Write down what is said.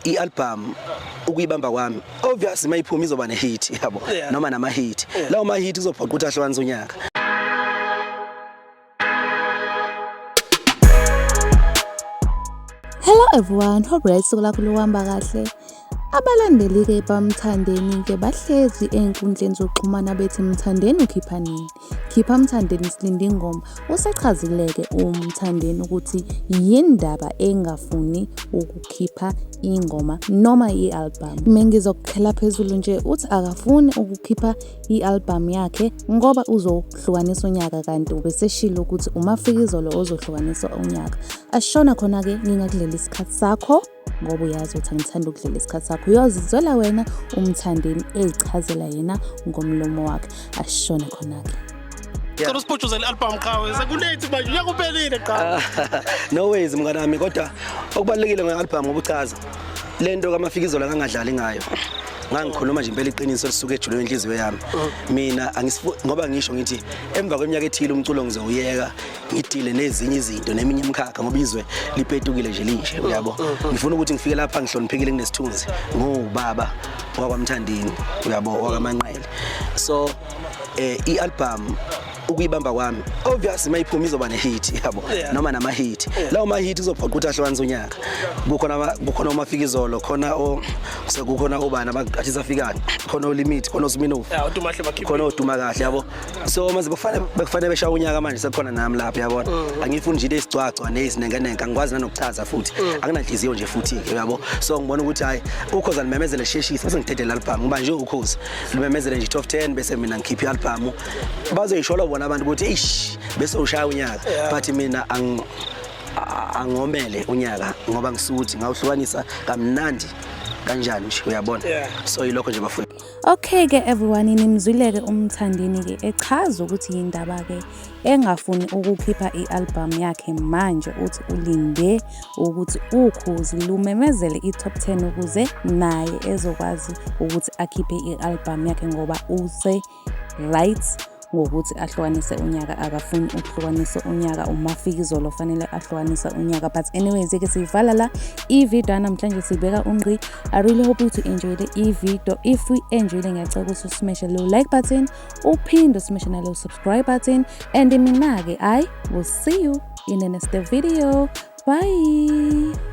I-album ukuyibamba kwami, obviously mayiphuma izoba ne-hit, yabo, noma nama-hit. Lawo ma-hit kuzophoqa ukuthi ahlukanise unyaka. Hello everyone, hope right usuku lakho luhamba kahle. Abalandeli-ke baMthandeni-ke bahlezi ey'nkundleni zokuxhumana bethi Mthandeni ukhipha nini? Khipha Mthandeni silinde ingoma. Usechazile-ke uMthandeni ukuthi yindaba engafuni ukukhipha ingoma noma i-album. Mengizokukhela phezulu nje uthi akafuni ukukhipha i-album yakhe ngoba uzohlukanisa unyaka kanti ubeseshilo ukuthi uMafikizolo ozohlukanisa unyaka. Ashona khona-ke ngingakudlela isikhathi sakho ngoba uyazi ukuthi angithanda ukudlela isikhathi sakho. Uyozizwela wena uMthandeni ezichazela yena ngomlomo wakhe. Ashone khona-ke. Cela usiputshuzele i-album qhawe, sekulate manje, unyaka uphelile qhawe. No ways mngani wami, kodwa okubalulekile nge-album ngoba uchaza le nto kaMafikizolo angangadlali ngayo. Ngangikhuluma nje impela iqiniso lisuke ejulweni inhliziyo yami. Mina ngoba ngisho ngithi emva kweminyaka ethile umculo ngizowuyeka, ngidile nezinye izinto neminye imikhakha ngoba izwe lipetukile nje linje, uyabo. Ngifuna ukuthi ngifike lapha ngihloniphekile nginesithunzi ngubaba wakwaMthandeni, uyabo, wakaManqele. So i-album ukuyibamba kwami, obviously mayiphuma izoba ne-hit, yabo, noma nama-hit. Lawo ma-hit kuzophoqa ukuthi ahlukanise unyaka. Kukhona uMafikizolo, khona o sekukhona obani abathi safikani, khona oLimit, khona oSminofu, Yeah, uDumahle bakhiphe. Khona oduma kahle, yabo. So manje bekufanele beshaya unyaka manje sekukhona nami lapha, yabona. Angifuni nje into ezigcwagcwa nezinengenenke, angikwazi nanokuchaza futhi anginanhliziyo nje futhi-ke, uyabo. So ngibona ukuthi hhayi, Ukhozi alimemezele sheshise bese ngidedele i-album, ngoba nje Ukhozi limemezele nje top 10 bese mina ngikhiphe i-album, bazoyishola bona abantu ukuthi eish bese ushaya unyaka. But mina angomele unyaka ngoba ngisuthi ngawuhlukanisa kamnandi kanjani nje, uyabona. So yilokho nje bafuna. Okay ke everyone, nimzwile-ke uMthandeni-ke echaza ukuthi yindaba-ke engafuni ukukhipha i-album yakhe manje. Uthi ulinde ukuthi Ukhozi lumemezele i-top 10 ukuze naye ezokwazi ukuthi akhiphe i-album yakhe ngoba use right ngokuthi ahlukanise unyaka. Akafuni ukuhlukanisa unyaka, uMafikizolo fanele ahlukanise unyaka. But anyways ke siyivala la i-video namhlanje, sibeka ungqi. I really hope you enjoyed i-video. If you enjoyed, ngiyacela ukuthi usmashe lo like button, uphinde usmashe nalo subscribe button, and mina-ke I will see you in the next video. Bye.